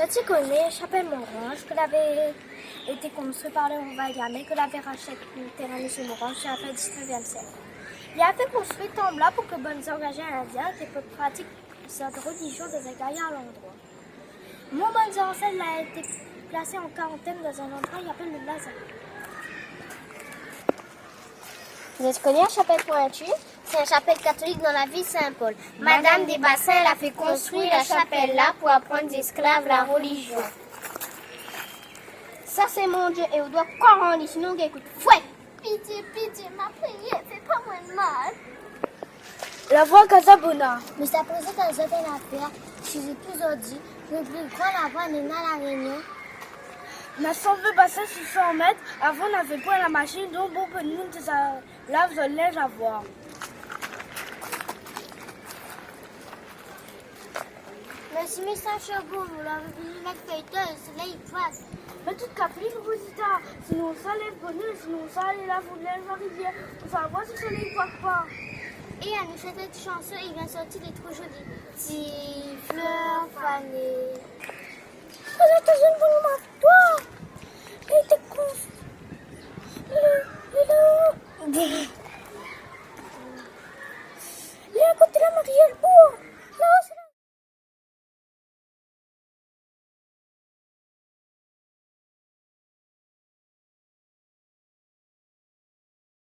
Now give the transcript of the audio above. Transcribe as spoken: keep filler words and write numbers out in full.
Ti koné shapèl Morange, ke lavé été konstrui par lé Ronvayamé, ke lavé rashté in térin mésyé Morange, shapèl diznèvièm sièk. Li lavé konstrui tanm la pou ke bann zangazé indien té pé pratik zot rélizyon dan in gayar landrwa. Mon bann zansèt la été plasé an karantèn dan in landrwa i apèl le Lazaret. Zot i koné la shapèl Pointu ? Sé in shapèl katolik dan la vil Sin-Pol. Madam Desbassins la fé konstrui la shapèl la pou aprann zésklav la rélizyon. Sa sé mon Dié, é ou doi krwar an li, sinon ou gingn kout fouèt. Pityé, pityé, ma priyèr, fé pa moin d'mal. Lavwa Casabona. Mi sa prézant azot in afèr, si zot i pé zordi, nou pli gran lavwa néna La Rényon. Na sové basin six cents mèt, avan navé poin la mashine, donk bonpé d'moun té sa lav zot linz lavwa. Mé si mi sa shé bon, nou lavé vni mèt fèy toz, solèy i pas. Mé tout kapli, Rosita, si nou sa lèv bonèr, si nou sa alé lav linz la rivièr, nou sa voir si solèy i pas pa. É anou shant in ti shanson, i vien sorti, lé tro zoli. Ti flèr fané. Sa la tourn pou nou, ma toi. É té kons-, le, le, le.